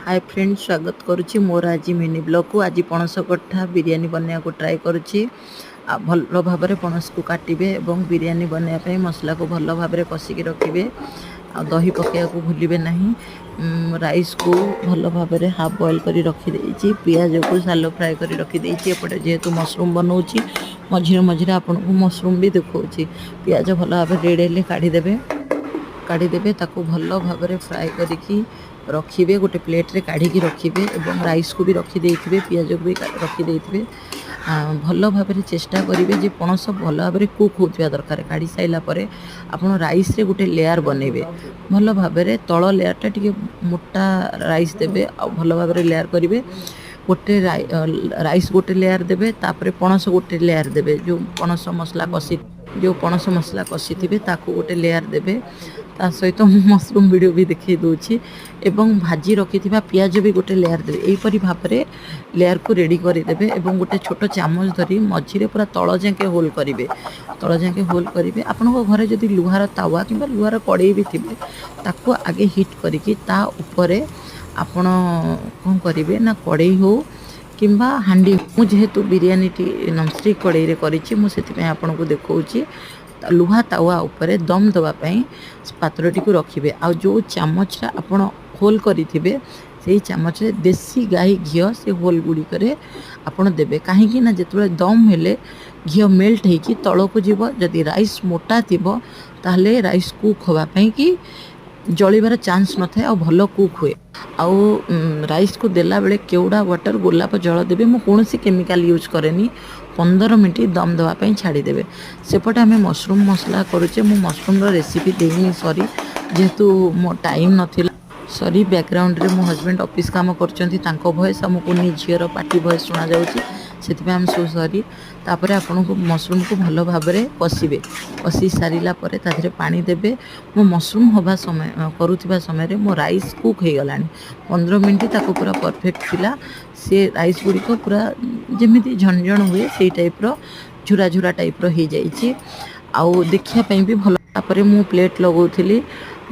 ହାଏ friend, ସ୍ୱାଗତ କରୁଛି ମୋର ଆଜି ମିନି ବ୍ଲଗ୍କୁ। ଆଜି ପଣସ କଠା ବିରିୟାନୀ ବନେଇବାକୁ ଟ୍ରାଏ କରୁଛି। ଆଉ ଭଲ ଭାବରେ ପଣସକୁ କାଟିବେ ଏବଂ ବିରିୟାନୀ ବନେଇବା ପାଇଁ ମସଲାକୁ ଭଲ ଭାବରେ କଷିକି ରଖିବେ ଆଉ ଦହି ପକାଇବାକୁ ଭୁଲିବେ ନାହିଁ। ରାଇସ୍କୁ ଭଲ ଭାବରେ ହାଫ୍ ବଏଲ୍ କରି ରଖିଦେଇଛି। ପିଆଜକୁ ସାଲୋ ଫ୍ରାଏ କରି ରଖିଦେଇଛି। ଏପଟେ ଯେହେତୁ ମସରୁମ୍ ବନାଉଛି, ମଝିରେ ମଝିରେ ଆପଣଙ୍କୁ ମସରୁମ୍ ବି ଦେଖାଉଛି। ପିଆଜ ଭଲ ଭାବରେ ରେଡ଼୍ ହେଲେ କାଢ଼ିଦେବେ। କାଢ଼ିଦେବେ, ତାକୁ ଭଲ ଭାବରେ ଫ୍ରାଏ କରିକି ରଖିବେ, ଗୋଟେ ପ୍ଲେଟ୍ରେ କାଢ଼ିକି ରଖିବେ ଏବଂ ରାଇସ୍କୁ ବି ରଖିଦେଇଥିବେ, ପିଆଜକୁ ବି ରଖିଦେଇଥିବେ। ଭଲ ଭାବରେ ଚେଷ୍ଟା କରିବେ ଯେ ପଣସ ଭଲ ଭାବରେ କୁକ୍ ହେଉଥିବା ଦରକାର। କାଢ଼ି ସାରିଲା ପରେ ଆପଣ ରାଇସ୍ରେ ଗୋଟେ ଲେୟାର୍ ବନେଇବେ। ଭଲ ଭାବରେ ତଳ ଲେୟାର୍ଟା ଟିକେ ମୋଟା ରାଇସ୍ ଦେବେ ଆଉ ଭଲ ଭାବରେ ଲେୟାର୍ କରିବେ। ଗୋଟେ ରାଇସ୍ ଗୋଟେ ଲେୟାର୍ ଦେବେ, ତାପରେ ପଣସ ଗୋଟେ ଲେୟାର୍ ଦେବେ। ଯେଉଁ ପଣସ ମସଲା କଷିଥିବେ, ତାକୁ ଗୋଟେ ଲେୟାର୍ ଦେବେ। ତା ସହିତ ମୁଁ ମସରୁମ୍ ଭିଡ଼ିଓ ବି ଦେଖାଇ ଦେଉଛି ଏବଂ ଭାଜି ରଖିଥିବା ପିଆଜ ବି ଗୋଟେ ଲେୟାର୍ ଦେବେ। ଏହିପରି ଭାବରେ ଲେୟାର୍କୁ ରେଡ଼ି କରିଦେବେ ଏବଂ ଗୋଟେ ଛୋଟ ଚାମଚ ଧରି ମଝିରେ ପୁରା ତଳ ଯାକେ ହୋଲ୍ କରିବେ। ତଳ ଯାକେ ହୋଲ୍ କରିବେ। ଆପଣଙ୍କ ଘରେ ଯଦି ଲୁହାର ତାୱା କିମ୍ବା ଲୁହାର କଡ଼େଇ ବି ଥିବେ, ତାକୁ ଆଗେ ହିଟ୍ କରିକି ତା ଉପରେ ଆପଣ କ'ଣ କରିବେ ନା କଡ଼େଇ ହେଉ କିମ୍ବା ହାଣ୍ଡି। ମୁଁ ଯେହେତୁ ବିରିୟାନୀଟି ନନଷ୍ଟିକ୍ କଡ଼େଇରେ କରିଛି, ମୁଁ ସେଥିପାଇଁ ଆପଣଙ୍କୁ ଦେଖାଉଛି। ଲୁହା ତାୱା ଉପରେ ଦମ୍ ଦେବା ପାଇଁ ପାତ୍ରଟିକୁ ରଖିବେ ଆଉ ଯେଉଁ ଚାମଚଟା ଆପଣ ହୋଲ୍ କରିଥିବେ, ସେଇ ଚାମଚରେ ଦେଶୀ ଗାଈ ଘିଅ ସେ ହୋଲ୍ ଗୁଡ଼ିକରେ ଆପଣ ଦେବେ। କାହିଁକି ନା ଯେତେବେଳେ ଦମ୍ ହେଲେ ଘିଅ ମେଲ୍ଟ ହେଇକି ତଳକୁ ଯିବ। ଯଦି ରାଇସ୍ ମୋଟା ଥିବ, ତାହେଲେ ରାଇସ୍ କୁକ୍ ହେବା ପାଇଁ କି ଜଳିବାର ଚାନ୍ସ ନଥାଏ ଆଉ ଭଲ କୁକ୍ ହୁଏ। ଆଉ ରାଇସ୍କୁ ଦେଲାବେଳେ କେଉଡ଼ା ୱାଟର୍, ଗୋଲାପ ଜଳ ଦେବେ। ମୁଁ କୌଣସି କେମିକାଲ୍ ୟୁଜ୍ କରେନି। 15 ମିନିଟ୍ ଦମ୍ ଦେବା ପାଇଁ ଛାଡ଼ିଦେବେ। ସେପଟେ ଆମେ ମସରୁମ୍ ମସଲା କରୁଛେ। ମୁଁ ମସରୁମ୍ର ରେସିପି ଦେଇନି, ସରି, ଯେହେତୁ ମୋ ଟାଇମ୍ ନଥିଲା, ସରି। ବ୍ୟାକଗ୍ରାଉଣ୍ଡରେ ମୋ ହଜବେଣ୍ଡ ଅଫିସ୍ କାମ କରୁଛନ୍ତି, ତାଙ୍କ ଭଏସ୍ ଆଉ ମୋ କୁନି ଝିଅର ପାଟି ଭଏସ୍ ଶୁଣାଯାଉଛି, ସେଥିପାଇଁ ଆମେ ସୋ ସରି। ତାପରେ ଆପଣଙ୍କୁ ମସରୁମ୍କୁ ଭଲ ଭାବରେ କଷିବେ। କଷି ସାରିଲା ପରେ ତା ଦେହରେ ପାଣି ଦେବେ। ମୋ ମସରୁମ୍ ହେବା ସମୟ କରୁଥିବା ସମୟରେ ମୋ ରାଇସ୍ କୁକ୍ ହେଇଗଲାଣି। 15 ମିନିଟ୍ ତାକୁ ପୁରା ପରଫେକ୍ଟ ଥିଲା। ସେ ରାଇସ୍ ଗୁଡ଼ିକ ପୁରା ଯେମିତି ଝଣଝଣ ହୁଏ, ସେଇ ଟାଇପ୍ର ଝୁରା ଝୁରା ଟାଇପ୍ର ହେଇଯାଇଛି ଆଉ ଦେଖିବା ପାଇଁ ବି ଭଲ। ତାପରେ ମୁଁ ପ୍ଲେଟ୍ ଲଗାଉଥିଲି।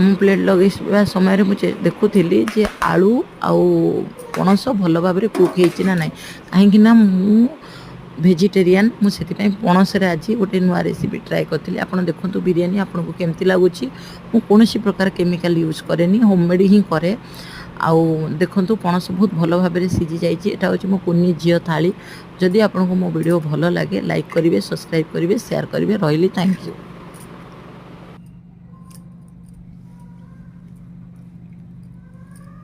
ମୁଁ ପ୍ଲେଟ୍ ଲଗେଇବା ସମୟରେ ମୁଁ ଦେଖୁଥିଲି ଯେ ଆଳୁ ଆଉ ପଣସ ଭଲ ଭାବରେ କୁକ୍ ହେଇଛି ନା ନାହିଁ। କାହିଁକି ନା ମୁଁ ଭେଜିଟେରିଆନ୍, ମୁଁ ସେଥିପାଇଁ ପଣସରେ ଆଜି ଗୋଟେ ନୂଆ ରେସିପି ଟ୍ରାଏ କରିଥିଲି। ଆପଣ ଦେଖନ୍ତୁ ବିରିୟାନୀ ଆପଣଙ୍କୁ କେମିତି ଲାଗୁଛି। ମୁଁ କୌଣସି ପ୍ରକାର କେମିକାଲ୍ ୟୁଜ୍ କରେନି, ହୋମମେଡ଼୍ ହିଁ କରେ। ଆଉ ଦେଖନ୍ତୁ, ପଣସ ବହୁତ ଭଲ ଭାବରେ ସିଝି ଯାଇଛି। ଏଇଟା ହେଉଛି ମୋ କୁନି ଝିଅ ଥାଳି। ଯଦି ଆପଣଙ୍କୁ ମୋ ଭିଡ଼ିଓ ଭଲ ଲାଗେ, ଲାଇକ୍ କରିବେ, ସବସ୍କ୍ରାଇବ୍ କରିବେ, ସେୟାର କରିବେ। ରହିଲି, thank you.